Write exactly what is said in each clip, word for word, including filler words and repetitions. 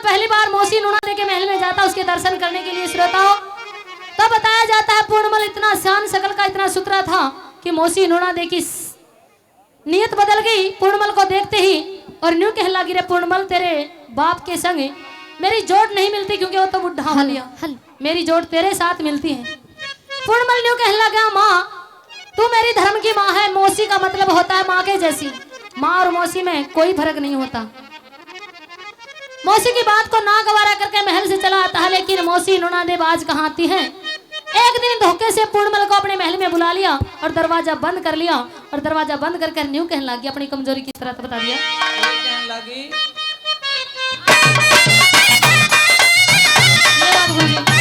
पहली बार मौसी नूना दे के महल में जाता उसके दर्शन करने के लिए, श्रोताओं, तब बताया जाता है पूर्णमल इतना शान शकल का, इतना सुथरा था कि मौसी नूना दे की नीयत बदल गई पूर्णमल को देखते ही, और न्यू कहने लगी, "रे पूर्णमल, तेरे बाप के संग मेरी जोड़ नहीं मिलती, क्योंकि वो तो बुढ़ा हो गया। मेरी जोड़ तेरे साथ मिलती है।" पूर्णमल न्यू कहने लगा, "माँ, तू मेरी धर्म की माँ है, मौसी का मतलब होता है माँ के जैसी। माँ और मौसी में कोई फर्क नहीं होता।" मौसी की बात को ना गवारा करके महल से चला आता है, लेकिन मौसी नूना दे बाज कहाँ आती है। एक दिन धोखे से पूर्णमल को अपने महल में बुला लिया और दरवाजा बंद कर लिया, और दरवाजा बंद करके न्यू कहने लगी, अपनी कमजोरी की तरह बता दिया। ये कहने लगी। ये बात बोली।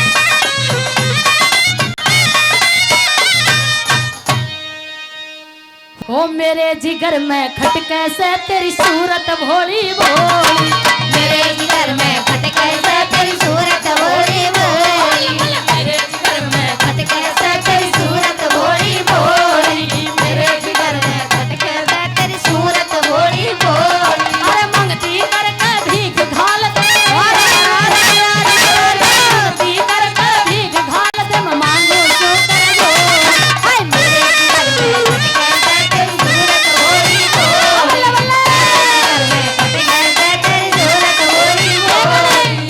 ओ मेरे जिगर में खटके से तेरी सूरत भोली भोली। मेरे जिगर में खटके से तेरी सूरत भोली भोली। मेरे जिगर में खटके से तेरी सूरत भोली भोली। मेरे जिगर में खटके से तेरी सूरत भोली भोली। अरे मंगती करके भीख घाल दे। मंगती करके भीख घाल दे, मैं मांगू सो कर दो। हाय मेरे जिगर में खटके से तेरी सूरत भोली भोली। बल्ले, बल्ले। जिगर में खटके से तेरी सूरत भोली भोली।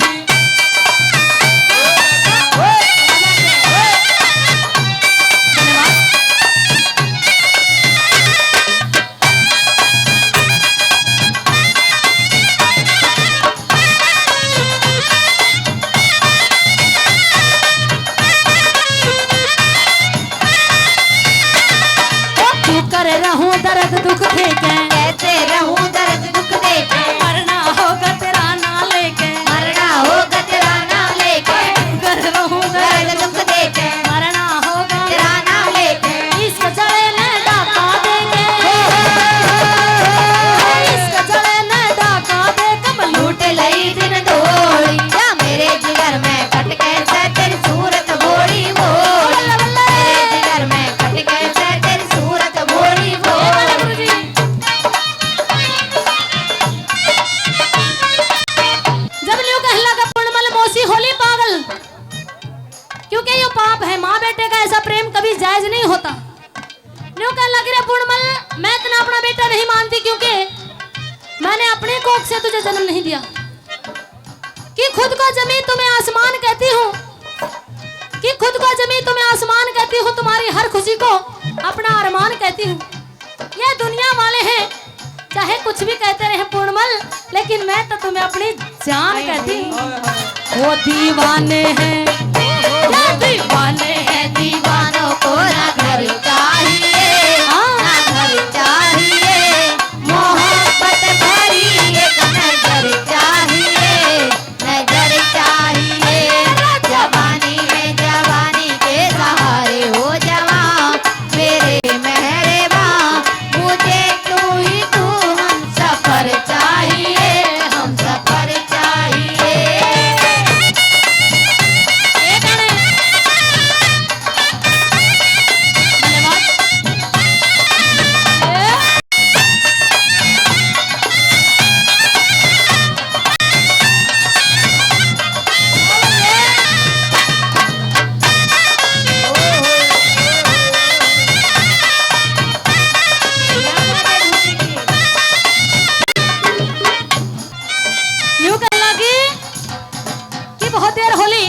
तू कर रहूं दर्द दुख देखे। कैसे रहूं दर्द दुख देखे। मरना होगा तेरा नाम लेके। मरना होगा तेरा नाम लेके। कर रहूं दर्द दुख देखे। मरना होगा तेरा नाम लेके। इश्क जले ने डाका देके। इश्क जले ने डाका देके। लूट लई दिन धोली। या मेरे जिगर में खटके से तेरी सूरत भोली भोली। बल्ले, बल्ले। मेरे जिगर में खटके से तेरी सूरत भोली भोली। जब न्यू कहने लगा पूर्णमल मौसी होली पागल, क्योंकि ये पाप है, माँ बेटे का ऐसा प्रेम कभी जायज नहीं होता। न्यू कहने लगी, "रे पूर्णमल, मैं इतना अपना बेटा नहीं मानती, क्योंकि मैंने अपने कोख से तुझे जन्म नहीं दिया। कि खुद को जमीन तुम्हें आसमान कहती हूँ, कि खुद को जमीन तुम्हें आसमान कहती हूँ, तुम्हारी हर खुशी को अपना अरमान कहती हूँ। ये दुनिया वाले हैं, चाहे कुछ भी कहते रहे पूर्णमल, लेकिन मैं तो तुम्हें अपनी जान कहती हूँ।" वो दीवाने हैं, वो दीवाने हैं, दीवानों को ना घर चाहिए, हाँ। ना घर चाहिए, मोहब्बत भरी एक नजर चाहिए, नजर चाहिए। जवानी में जवानी के सहारे हो जवां, मेरे मेहरबां, मुझे तू ही तू हम सफर चाहिए, हम सफर चाहिए। ये गाने। धन्यवाद। न्यू कहने लगी कि बहुत देर होली,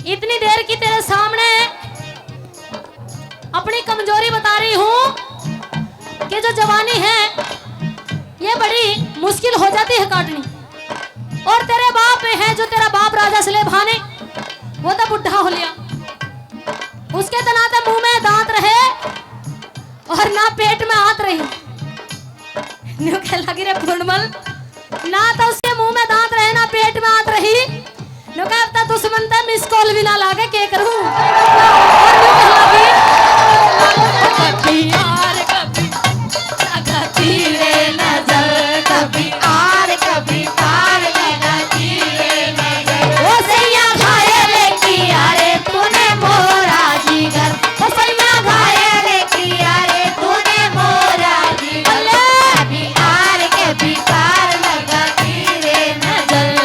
इतनी देर की तेरे सामने अपनी कमजोरी बता रही हूँ कि जो जवानी है, ये बड़ी मुश्किल हो जाती है काटनी। और तेरे बाप में है, जो तेरा बाप राजा सुलेमान है, वो तो बुढ़ा हो लिया। उसके तो ना तो मुंह में दांत रहे और ना पेट में आंत रही। न्यू कह लगी रे पूर्णमल, ना तो उसके मुंह में दांत रहे, ना पेट में आंत रही। न्यू कह, "अब तो दुश्मन ते मिस कॉल भी ना लागे, के करूं?" और न्यू कह लगी, कभी यार, कभी लगाती रे नजर, कभी आर, कभी पार लगाती रे नजर। ओ सैया घायल किया रे तूने मोरा जिगर, ओ सैया घायल किया रे तूने मोरा जिगर। कभी आर, कभी पार लगाती रे नजर।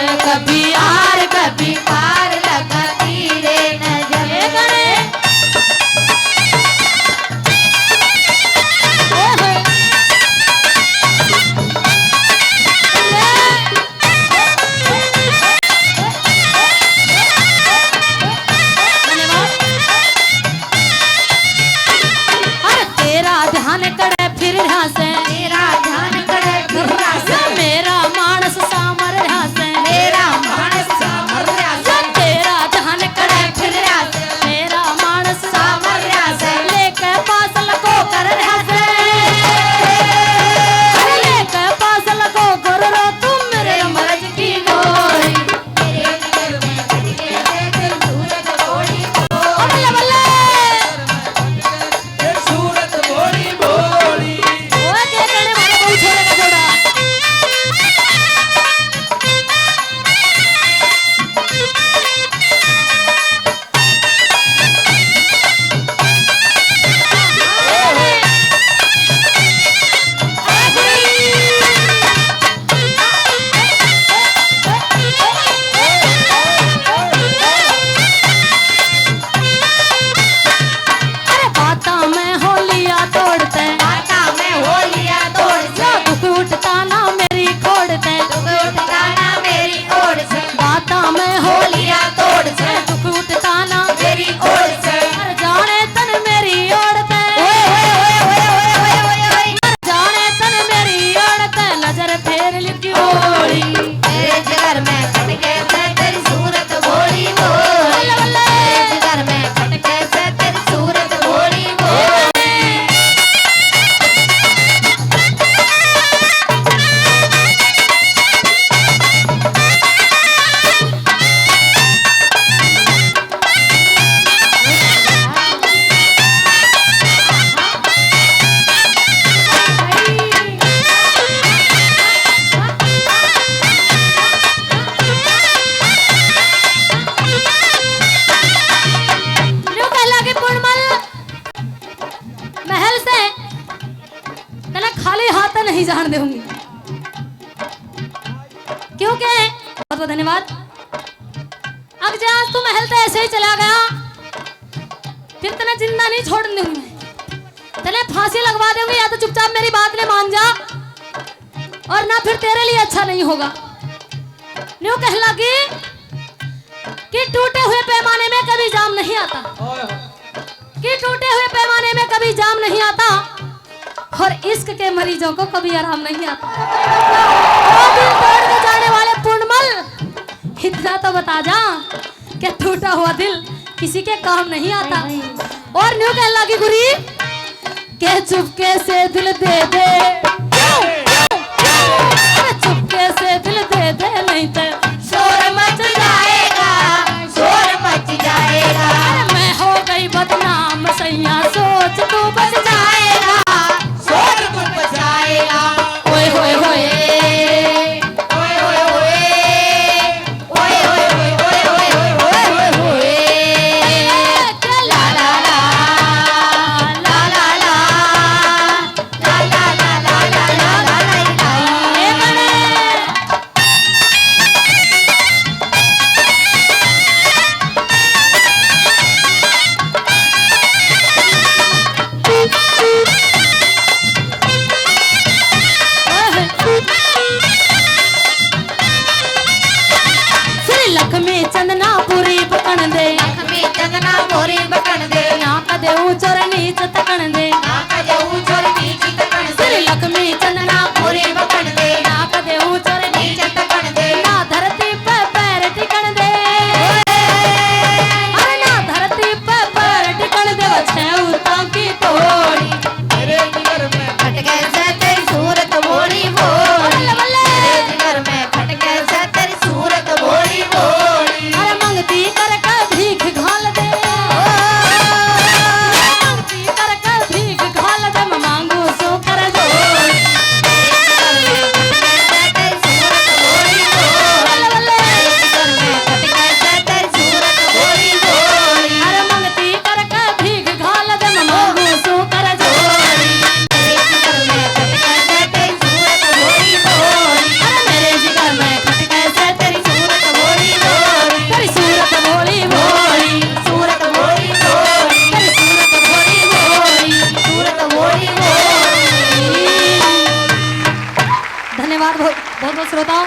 क्योंकि बहुत बहुत धन्यवाद। अगर जे आज तू महल ते ऐसे ही चला गया, फिर तने जिंदा नहीं छोड़न दूंगी मैं, तने फांसी लगवा दूंगी। या तो चुपचाप मेरी बात ने मान जा, और ना फिर तेरे लिए अच्छा नहीं होगा। न्यू कहने लगी कि टूटे हुए पैमाने में कभी जाम नहीं आता, कि टूटे हुए पैमाने में कभी जाम नहीं आता, और इश्क के मरीजों को कभी आराम नहीं आता। ओ दिल तोड़ के जाने वाले पूर्णमल, इतना तो बता जा कि टूटा हुआ दिल किसी के काम नहीं आता। और न्यू कहने लगी गुरी के चुपके से दिल दे दे, चुपके से दिल दे दे, नहीं तो शोर मच जाएगा, शोर मच जाएगा। अरे मैं हो गई बदनाम सैया, सोच तू बच जाएगा, सोच तू बच जाएगा। ओए होए होए, ओए होए होए, ओए होए होए, ओए होए होए, ओए होए होए। ला ला ला, ला ला ला, ला ला ला, ला ला ला, ला ला ला। ए बड़े। श्री लक्ष्मी चंदना पूरी बकन दे, लक्ष्मी चंदना पूरी बकन दे। ना कदे ऊंच और नीच तकन दे, ना कदे ऊंच और नीच तकन दे। श्री लक्ष्मी चंदना पूरी बकन दे, ना कदे ऊंच और नीच तकन दे। ना धरती पे पैर टिकन दे, अरे ना धरती पे पैर टिकन दे। छह उतां की तोड़ी, मेरे जिगर में खटके से तेरी सूरत भोली भोली। बल्ले, बल्ले। मेरे जिगर में खटके से तेरी सूरत भोली भोली। अरे मंगती करके भीख घाल दे, मंगती करके भीख घाल दे, मैं मांगू सो कर जोड़ी। बल्ले, बल्ले। अरे मंगती करके भीख घाल दे, मैं मांगू सो कर जोड़ी। अरे मेरे जिगर में खटके से तेरी सूरत भोली भोली, तेरी सूरत भोली भोली, सूरत भोली भोली, तेरी सूरत भोली भोली, सूरत भोली भोली। धन्यवाद बहुत, बहुत बहुत श्रोताओं।